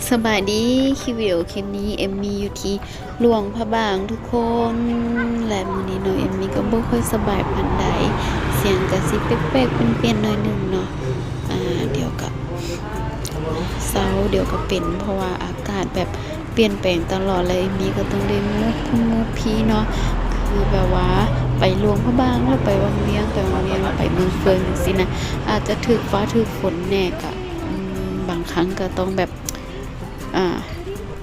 ສະບາຍດີ ຄລິບວິດີໂອຄລິບນີ້ ເອມມີຢູ່ທີ່ຫຼວງພະບາງທຸກຄົນ ແລະ ມື້ນີ້ເນາະ ເອມມີກໍບໍ່ຄ່ອຍສະບາຍປານໃດ ສຽງກະຊິແປກໆ ປ່ຽນໆ ໜ້ອຍໜຶ່ງເນາະ ອາ ດຽວກະເຊົາ ດຽວກະເປັນ ເພາະວ່າອາກາດແບບປ່ຽນແປງຕະຫຼອດ ແລະ ເອມມີກໍຕ້ອງໄດ້ມຸບພຸ້ນມຸບພີ້ເນາະ ຄືແບບວ່າໄປຫຼວງພະບາງ ແລ້ວໄປວັງວຽງ ໄປວັງວຽງ ແລ້ວໄປເມືອງເຟີງ ຈັ່ງຊີ້ນະ ອາດຈະຖືກຟ້າຖືກຝົນແດ່ ກະ ອືມ ບາງຄັ້ງກໍຕ້ອງແບບ ອາ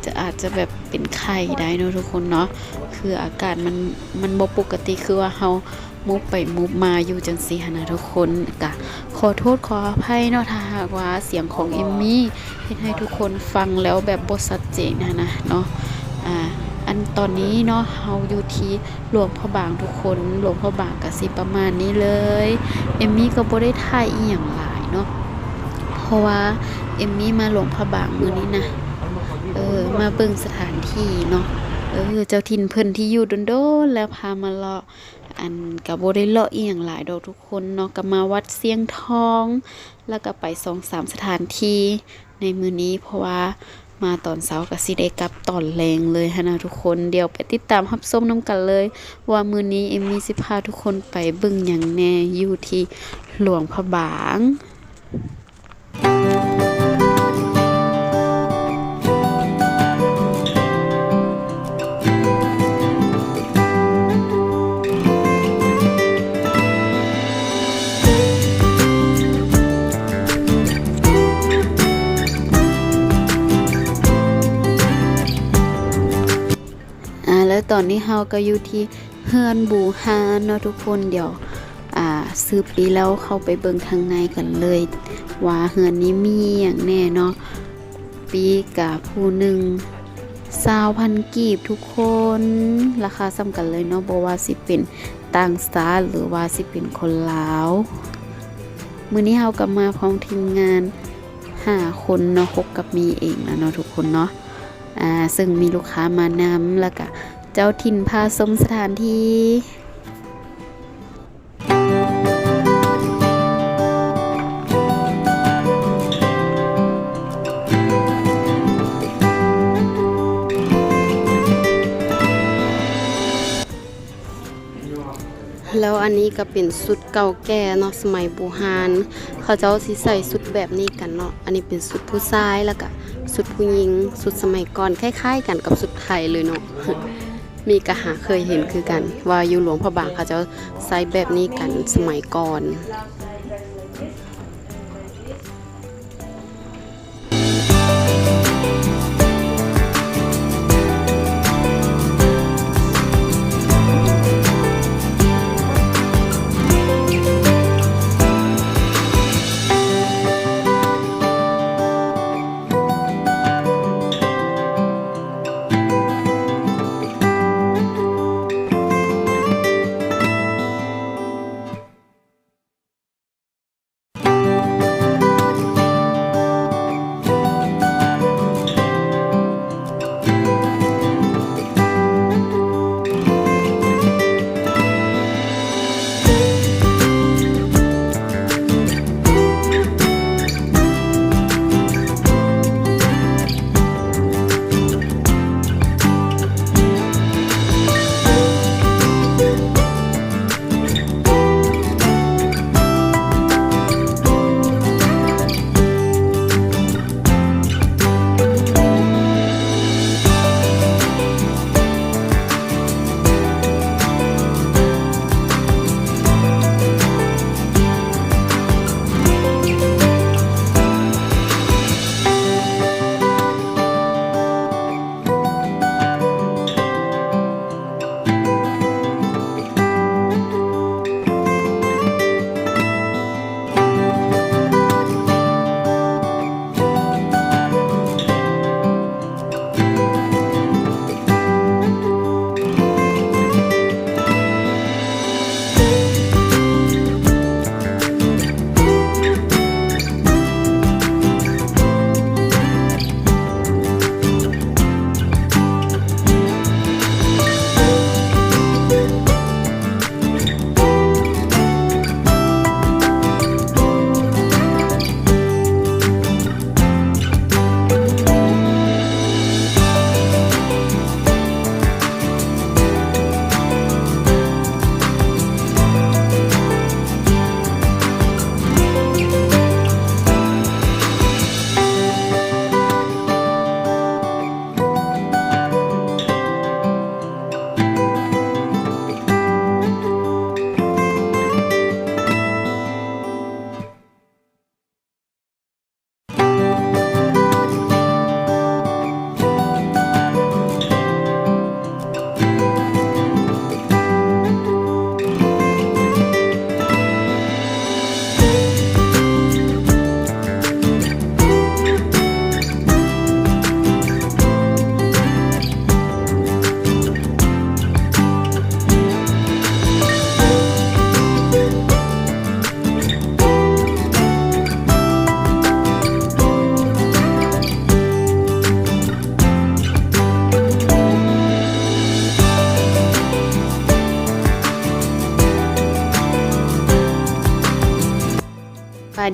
ຈະ ອາດຈະແບບເປັນໄຂ້ໄດ້ເນາະທຸກຄົນເນາະ ຄືອາກາດມັນ ມັນບໍ່ປົກກະຕິ ຄືວ່າເຮົາມຸບໄປມຸບມາຢູ່ຈັ່ງຊີ້ຫັ້ນນະທຸກຄົນ ກະຂໍໂທດຂໍອະໄພເນາະ ຖ້າຫາກວ່າສຽງຂອງເອມມີເຮັດໃຫ້ທຸກຄົນຟັງແລ້ວແບບບໍ່ຊັດເຈນຫັ້ນນະເນາະ ອາ ອັນຕອນນີ້ເນາະ ເຮົາຢູ່ທີ່ ຫຼວງພະບາງທຸກຄົນ ຫຼວງພະບາງກະຊິປະມານນີ້ເລີຍ ເອມມີກໍບໍ່ໄດ້ຖ່າຍອີ່ຫຍັງຫຼາຍເນາະ ເພາະວ່າເອມມີມາຫຼວງພະບາງມື້ນີ້ນະ ເອີ ມາເບິ່ງສະຖານທີ່ເນາະ ເອີ ເຈົ້າຖິ່ນເພິ່ນທີ່ຢູ່ດົນໆ ແລ້ວພາມາເລາະ ອັນ ກະບໍ່ໄດ້ເລາະອີ່ຫຍັງຫຼາຍດອກທຸກຄົນເນາະ ກະມາວັດຊຽງທອງ ແລ້ວກະໄປສອງສາມສະຖານທີ່ ໃນມື້ນີ້ ເພາະວ່າມາຕອນເຊົ້າກໍຊິໄດ້ກັບຕອນແລງເລີຍຫັ້ນນະທຸກຄົນ ດຽວໄປຕິດຕາມຮັບຊົມນຳກັນເລີຍ ວ່າມື້ນີ້ເອມມີຊິພາທຸກຄົນໄປເບິ່ງຫຍັງແດ່ຢູ່ທີ່ຫຼວງພະບາງ. ອາ ແລ້ວຕອນນີ້ເຮົາກໍຢູ່ທີ່ເຮືອນບູຮານເນາະທຸກຄົນ ດຽວ ອາ ສືບປີ້ແລ້ວເຂົ້າໄປເບິ່ງທາງໃນກັນເລີຍ ວ່າເຮືອນນີ້ມີຫຍັງແດ່ເນາະ. ປີ້ກະຜູ້ໜຶ່ງຊາວພັນກີບທຸກຄົນ ລາຄາສ່ຳກັນເລີຍເນາະ ບໍ່ວ່າຊິເປັນຕ່າງຊາດ ຫຼືວ່າຊິເປັນຄົນລາວ. ມື້ນີ້ເຮົາກໍມາພ້ອມທີມງານຫ້າຄົນເນາະ ຫົກກັບມີເອງລະເນາະທຸກຄົນເນາະ ອາ ເຊິ່ງມີລູກຄ້າມານຳ ລະກະເຈົ້າຖິ່ນພາຊົມສະຖານທີ່. ແລ້ວອັນນີ້ກໍເປັນຊຸດເກົ່າແກ່ເນາະ ສະໄໝບູຮານ ເຂົາເຈົ້າຊິໃສ່ຊຸດແບບນີ້ກັນເນາະ ອັນນີ້ເປັນຊຸດຜູ້ຊາຍ ແລ້ວກະຊຸດຜູ້ຍິງ ຊຸດສະໄໝກ່ອນ ຄ້າຍໆກັນກັບຊຸດໄທເລີຍເນາະ. ມີກະຫາເຄີຍເຫັນຄືກັນ ວ່າຢູ່ຫຼວງພະບາງເຂົາເຈົ້າໃຊ້ແບບນີ້ກັນສະໄໝກ່ອນ.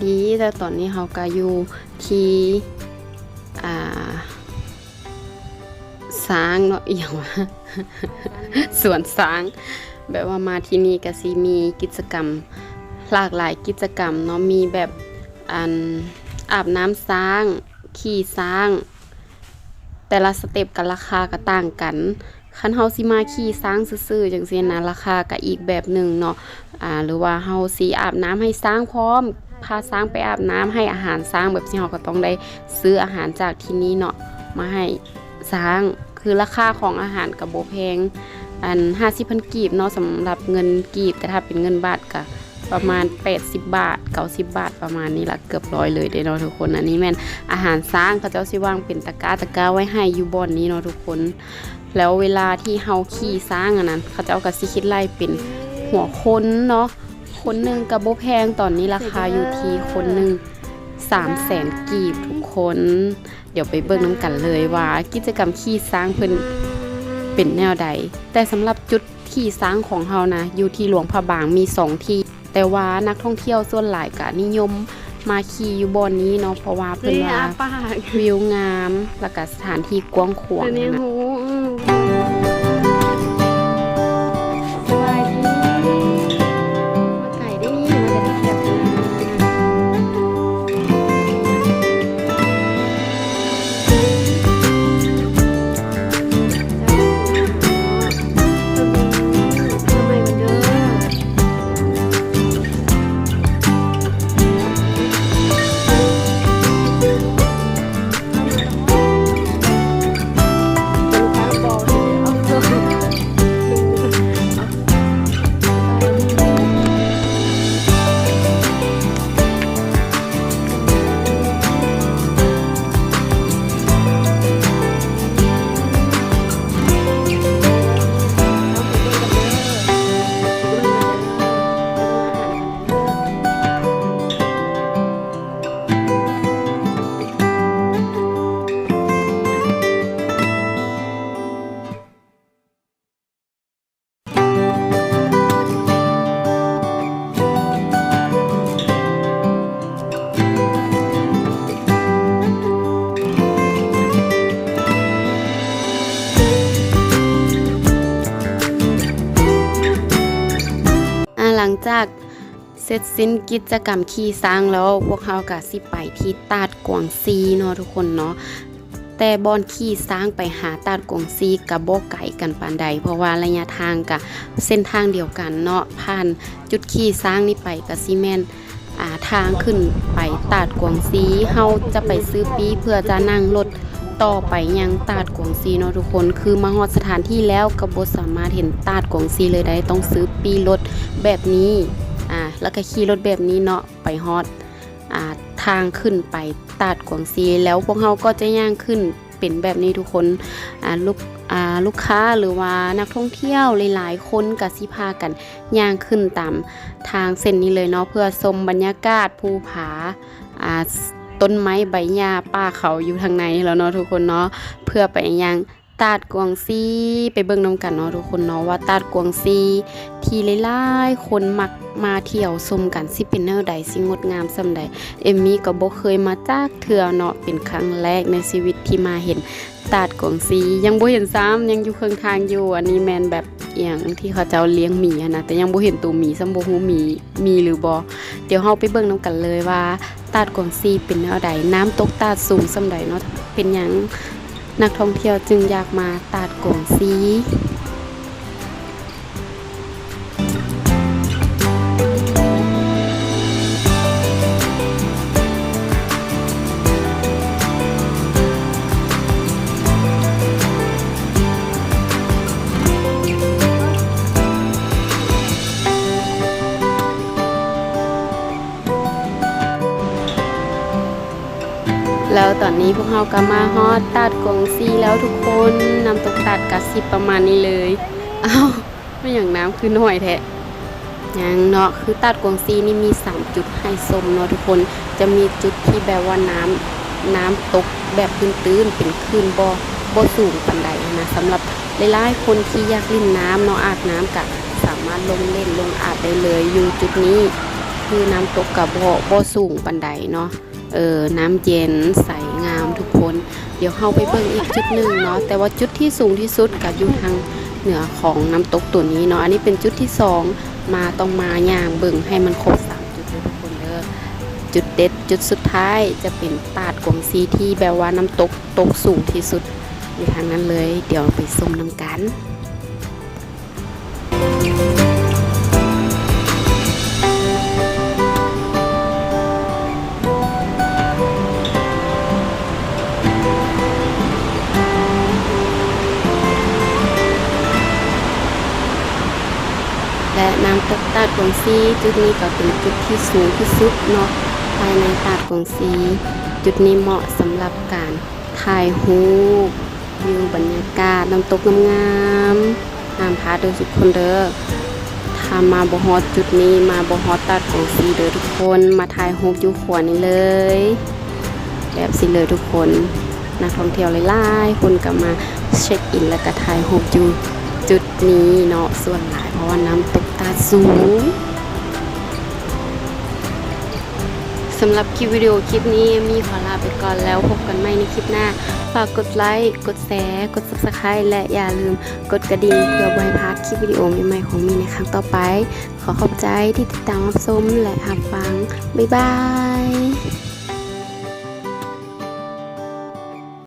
ດີ ແລ້ວຕອນນີ້ເຮົາກໍຢູ່ທີ່ ອ່າ ຊ້າງເນາະ ອີ່ຫຍັງວະ ສວນຊ້າງ ແບບວ່າມາທີ່ນີ້ກໍຊິມີກິດຈະກຳຫຼາກຫຼາຍກິດຈະກຳເນາະ ມີແບບ ອັນ ອາບນ້ຳຊ້າງ ຂີ່ຊ້າງ ແຕ່ລະສະເຕັບກັບລາຄາກໍຕ່າງກັນ. ຄັນເຮົາຊິມາຂີ່ຊ້າງຊື່ໆ ຈັ່ງຊີ້ນະ ລາຄາກໍອີກແບບໜຶ່ງເນາະ ອ່າ ຫຼືວ່າເຮົາຊິອາບນ້ຳໃຫ້ຊ້າງພ້ອມ ພາຊ້າງໄປອາບນ້ຳ ໃຫ້ອາຫານຊ້າງ ແບບຊີ້ ເຮົາກໍຕ້ອງໄດ້ຊື້ອາຫານຈາກທີ່ນີ້ເນາະ ມາໃຫ້ຊ້າງ. ຄືລາຄາຂອງອາຫານກໍບໍ່ແພງ ອັນ ຫ້າສິບພັນກີບເນາະ ສຳລັບເງິນກີບ ແຕ່ຖ້າເປັນເງິນບາດກໍ ປະມານແປດສິບບາດ ເກົ້າສິບບາດ ປະມານນີ້ລະ ເກືອບຮ້ອຍເລີຍເດ້ເນາະທຸກຄົນ. ອັນນີ້ແມ່ນອາຫານຊ້າງ ເຂົາເຈົ້າຊິວາງເປັນຕະກ້າ ຕະກ້າໄວ້ໃຫ້ຢູ່ບ່ອນນີ້ເນາະທຸກຄົນ. ແລ້ວເວລາທີ່ເຮົາຂີ່ຊ້າງອັນນັ້ນ ເຂົາເຈົ້າກໍຊິຄິດໄລ່ເປັນຫົວຄົນເນາະ ຄົນໜຶ່ງກໍບໍ່ແພງ ຕອນນີ້ລາຄາຢູ່ທີ່ຄົນໜຶ່ງສາມແສນກີບທຸກຄົນ. ດຽວໄປເບິ່ງນຳກັນເລີຍວ່າກິດຈະກຳຂີ່ຊ້າງເພິ່ນເປັນແນວໃດ. ແຕ່ສຳລັບຈຸດຂີ່ຊ້າງຂອງເຮົານະ ຢູ່ທີ່ຫຼວງພະບາງມີສອງທີ່ ແຕ່ວ່ານັກທ່ອງທ່ຽວສ່ວນຫຼາຍກະນິຍົມມາຂີ່ຢູ່ບ່ອນນີ້ເນາະ ເພາະວ່າເພິ່ນວ່າວິວງາມ ແລ້ວກະສະຖານທີ່ກວ້າງຂວາງຫັ້ນນະ. ສະບາຍດີ ມາໄກເດ້ນີ້ ມາແຕ່ແຖບນີ້. ອ່າ ຫຼັງຈາກ ເສັດສິ້ນກິດຈະກຳຂີ່ຊ້າງແລ້ວ ພວກເຮົາກະຊິໄປທີ່ຕາດກວາງຊີເນາະທຸກຄົນເນາະ. ແຕ່ບ່ອນຂີ່ຊ້າງໄປຫາຕາດກວາງຊີກະບໍ່ໄກກັນປານໃດ ເພາະວ່າໄລຍະທາງກະເສັ້ນທາງດຽວກັນເນາະ. ຜ່ານຈຸດຂີ່ຊ້າງນີ້ໄປກະຊິແມ່ນ ອ່າ ທາງຂຶ້ນໄປຕາດກວາງຊີ. ເຮົາຈະໄປຊື້ປີ້ເພື່ອຈະນັ່ງລົດ ຕໍ່ໄປຍັງຕາດກວາງຊີເນາະທຸກຄົນ. ຄືມາຮອດສະຖານທີ່ແລ້ວກໍບໍ່ສາມາດເຫັນຕາດກວາງຊີເລີຍໄດ໋ ຕ້ອງຊື້ປີ້ລົດແບບນີ້ ອ່າ ແລ້ວກໍຂີ່ລົດແບບນີ້ເນາະ ໄປຮອດ ອ່າ ທາງຂຶ້ນໄປຕາດກວາງຊີ. ແລ້ວພວກເຮົາກໍຈະຍ່າງຂຶ້ນເປັນແບບນີ້ທຸກຄົນ ອ່າ ລູກ ອ່າ ລູກຄ້າ ຫຼືວ່ານັກທ່ອງທ່ຽວຫຼາຍໆຄົນກໍຊິພາກັນຍ່າງຂຶ້ນຕາມທາງເສັ້ນນີ້ເລີຍເນາະ ເພື່ອຊົມບັນຍາກາດພູຜາ ອ່າ ຕົ້ນໄມ້ໃບຫຍ້າປ່າເຂົາຢູ່ທາງໃນແລ້ວເນາະທຸກຄົນເນາະ ເພື່ອໄປຍັງຕາດກວາງຊີ. ໄປເບິ່ງນຳກັນເນາະທຸກຄົນເນາະ ວ່າຕາດກວາງຊີທີ່ຫຼາຍໆຄົນມັກມາທ່ຽວຊົມກັນ ຊິເປັນແນວໃດ ຊິງົດງາມສ່ຳໃດ. ເອມມີກໍບໍ່ເຄີຍມາຈັກເທື່ອເນາະ ເປັນຄັ້ງແລກໃນຊີວິດທີ່ມາເຫັນ ຕາດກວາງຊີ ຍັງບໍ່ເຫັນຊ້ຳ ຍັງຢູ່ເຄິ່ງທາງຢູ່. ອັນນີ້ແມ່ນແບບອີ່ຫຍັງທີ່ເຂົາເຈົ້າລ້ຽງໝີຫັ້ນນະ ແຕ່ຍັງບໍ່ເຫັນໂຕໝີຊ້ຳ ບໍ່ຮູ້ໝີມີຫຼືບໍ່. ດຽວເຮົາໄປເບິ່ງນຳກັນເລີຍວ່າຕາດກວາງຊີເປັນແນວໃດ ນ້ຳຕົກຕາດສູງສ່ຳໃດເນາະ. ເປັນຫຍັງນັກທ່ອງທ່ຽວຈຶ່ງຢາກມາຕາດກວາງຊີ? ແລ້ວຕອນນີ້ພວກເຮົາກໍມາຮອດຕາດກວາງຊີແລ້ວທຸກຄົນ. ນ້ຳຕົກຕາດກະຊິປະມານນີ້ເລີຍ. ອ້າວ ແມ່ນຫຍັງນ້ຳຄືໜ້ອຍແທ້? ຍັງເນາະ ຄືຕາດກວາງຊີນີ້ມີສາມຈຸດໃຫ້ຊົມເນາະທຸກຄົນ. ຈະມີຈຸດທີ່ແບບວ່ານ້ຳ ນ້ຳຕົກແບບຕື້ນໆ ເປັນຄື້ນ ບໍ່ ບໍ່ສູງປານໃດຫັ້ນນະ. ສຳລັບຫຼາຍໆຄົນທີ່ຢາກຫຼິ້ນນ້ຳເນາະ ອາບນ້ຳ ກະສາມາດລົງຫຼິ້ນລົງອາບໄດ້ເລີຍຢູ່ຈຸດນີ້. ຄືນ້ຳຕົກກະບໍ່ ບໍ່ສູງປານໃດເນາະ. ເອີ ນ້ຳເຢັນໃສງາມທຸກຄົນ. ດຽວເຮົາໄປເບິ່ງອີກຈຸດໜຶ່ງເນາະ, ແຕ່ວ່າຈຸດທີ່ສູງທີ່ສຸດກະຢູ່ທາງເໜືອຂອງນ້ຳຕົກໂຕນີ້ເນາະ. ອັນນີ້ເປັນຈຸດທີ່ສອງ ມາ ຕ້ອງມາຍ່າງເບິ່ງໃຫ້ມັນຄົບສາມຈຸດເດີທຸກຄົນເດີ. ຈຸດເດັດຈຸດສຸດທ້າຍຈະເປັນຕາດກວາງຊີ ທີ່ແບບວ່ານ້ຳຕົກຕົກສູງທີ່ສຸດຢູ່ທາງນັ້ນເລີຍ. ດຽວໄປຊົມນຳກັນ. ແລະ ນ້ຳຕົກຕາດກວາງຊີ ຈຸດນີ້ກໍເປັນຈຸດທີ່ສູງທີ່ສຸດເນາະ ພາຍໃນຕາດກວາງຊີ. ຈຸດນີ້ເໝາະສຳລັບການ ຖ່າຍຮູບ ວິວບັນຍາກາດນ້ຳຕົກງາມໆ. ຫ້າມພາດເດີທຸກຄົນເດີ. ຖ້າມາບໍ່ຮອດຈຸດນີ້ ມາບໍ່ຮອດຕາດກວາງຊີເດີທຸກຄົນ. ມາຖ່າຍຮູບຢູ່ຂົວນີ້ເລີຍ ແບບຊີ້ເລີຍທຸກຄົນ. ນັກທ່ອງທ່ຽວຫຼາຍໆຄົນກໍມາເຊັກອິນ ແລ້ວກໍຖ່າຍຮູບຢູ່ຈຸດນີ້ເນາະ ສ່ວນຫຼາຍ ເພາະວ່ານ້ຳຕົກຕາດສູງ. ສຳລັບຄລິບວິດີໂອຄລິບນີ້ ມີຂໍລາໄປກ່ອນແລ້ວ. ພົບກັນໃໝ່ໃນຄລິບໜ້າ. ຝາກກົດໄລ, ກົດແຊ, ກົດ Subscribe ແລະ ຢ່າລືມກົດກະດິ່ງ ເພື່ອບໍ່ໃຫ້ພາດຄລິບວິດີໂອໃໝ່ໆຂອງມີໃນຄັ້ງຕໍ່ໄປ. ຂໍຂອບໃຈທີ່ຕິດຕາມຮັບຊົມ ແລະ ຮັບຟັງ. ບາຍບາຍ.